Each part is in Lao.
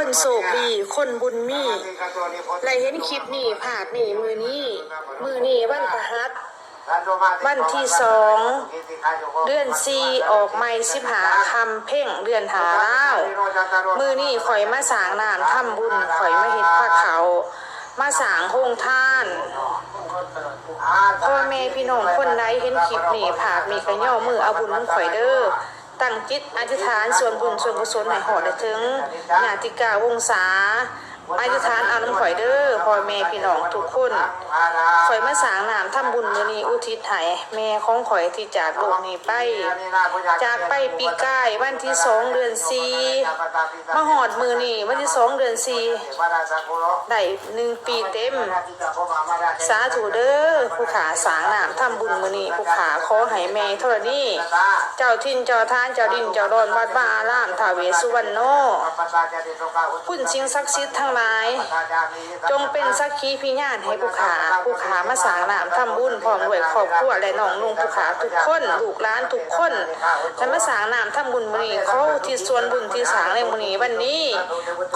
ຄົນໂຊກດີ ຄົນບຸນມີ ໄດ້ເຫັນຄລິບນີ້ ພາບນີ້ມື້ນີ້. ມື້ນີ້ວັນພະຫັດ ວັນທີສອງ ເດືອນສີ່ ອອກໃໝ່ສິບຫ້າຄ່ຳເພັງ ເດືອນຫ້າລາວ. ມື້ນີ້ຂ້ອຍມາສ້າງນ້ຳທຳບຸນ ຂ້ອຍມາເຮັດພາເຂົ້າ ມາສ້າງໂຮງທານ. ພໍ່ແມ່ພີ່ນ້ອງຄົນໃດເຫັນຄລິບນີ້ ພາບນີ້ ກະຍໍມືເອົາບຸນນຳຂ້ອຍເດີ້. ຕັ້ງຈິດອະທິຖານສ່ວນບຸນສ່ວນກຸສົນໃຫ້ຮອດໃຫ້ເຖິງຍາດຕິກາວົງສາ. ອະທິຖານເອົານຳຂ້ອຍເດີ້ ພໍ່ແມ່ພີ່ນ້ອງທຸກຄົນ. ຂ້ອຍມາສ້າງນ້ຳທຳບຸນມື້ນີ້ ອຸທິດໃຫ້ແມ່ຂອງຂ້ອຍທີ່ຈາກໂລກນີ້ໄປ. ຈາກໄປປີກາຍວັນທີສອງ ເດືອນສີ່ ມາຮອດມື້ນີ້ວັນທີສອງ ເດືອນສີ່ ໄດ້ໜຶ່ງປີເຕັມ. ສາທຸເດີ້ ຜູ້ຂ້າສ້າງນ້ຳທຳບຸນມື້ນີ້ ຜູ້ຂ້າຂໍໃຫ້ແມ່ທໍລະນີ ເຈົ້າຖິ່ນເຈົ້າຖານ ເຈົ້າດິນເຈົ້າດອນ ວັດວາອາລາມ ທ້າວເວດສຸວັນໂນ ຄຸນສິ່ງສັກສິດທັງຫຼາຍ ຈົ່ງເປັນສັກຂີພິຍານໃຫ້ຜູ້ຂ້າ. ຜູ້ຂ້າມາສ້າງນ້ຳທຳບຸນ ພ້ອມດ້ວຍຄອບຄົວ ແລະ ນ້ອງນຸ່ງຜູ້ຂ້າທຸກຄົນ ລູກຫຼານທຸກຄົນ ໄດ້ມາສ້າງນ້ຳທຳບຸນມື້ນີ້ ຂໍອຸທິດສ່ວນບຸນທີ່ສ້າງໃນມື້ນີ້ ວັນນີ້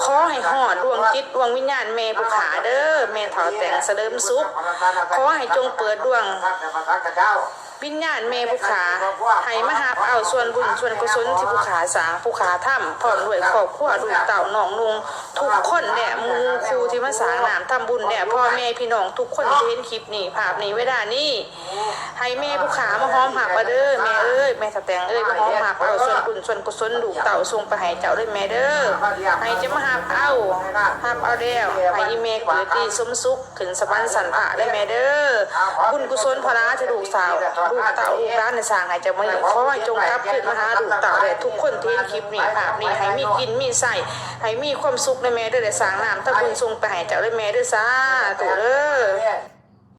ຂໍໃຫ້ຮອດດວງຈິດດວງວິນຍານແມ່ຜູ້ຂ້າເດີ້ ແມ່ເຖົ້າແຕ່ງສະເຫຼີມສຸກ. ຂໍໃຫ້ຈົ່ງເປີດດວງວິນຍານແມ່ຜູ້ຂ້າ ໃຫ້ມາຮັບເອົາສ່ວນບຸນສ່ວນກຸສົນທີ່ຜູ້ຂ້າສ້າງ ຜູ້ຂ້າທຳ ພ້ອມດ້ວຍຄອບຄົວ ລູກເຕົ້າ ນ້ອງນຸ່ງທຸກຄົນ ແລະ ໝູ່ຄູ່ທີ່ມາສ້າງນ້ຳທຳບຸນ ແລະ ພໍ່ແມ່ພີ່ນ້ອງທຸກຄົນທີ່ເຫັນຄລິບນີ້ ພາບນີ້ ເວລານີ້. ໃຫ້ແມ່ຜູ້ຂ້າມາຫອມຮັບເອົາເດີ້ ແມ່ເອີຍ ແມ່ເຖົ້າແຕ່ງເອີຍ ມາຫອມຮັບເອົາສ່ວນບຸນສ່ວນກຸສົນລູກເຕົ້າສົ່ງໄປໃຫ້ເຈົ້າເດີ້ແມ່ເດີ້. ໃຫ້ເຈົ້າມາຮັບເອົາ ຮັບເອົາແລ້ວ ໃຫ້ອີ່ແມ່ເກີດດີສົມສຸກ ຂຶ້ນສະຫວັນຊັ້ນຟ້າເດີ້ແມ່ເດີ້. ບຸນກຸສົນພະລາທີ່ລູກສາວ ລູກເຕົ້າ ລູກຫຼານໄດ້ສ້າງໃຫ້ເຈົ້າມື້ນີ້ ຂໍໃຫ້ຈົ່ງກັບຄືນມາຫາລູກເຕົ້າ ແລະ ທຸກຄົນທີ່ເຫັນຄລິບນີ້ ພາບນີ້ ໃຫ້ມີກິນມີໃຊ້ ໃຫ້ມີຄວາມສຸກເດີ້ແມ່ເດີ້ ໄດ້ສ້າງນ້ຳທຳບຸນສົ່ງໄປໃຫ້ເຈົ້າເດີ້ແມ່ເດີ້ ສາທຸເດີ້.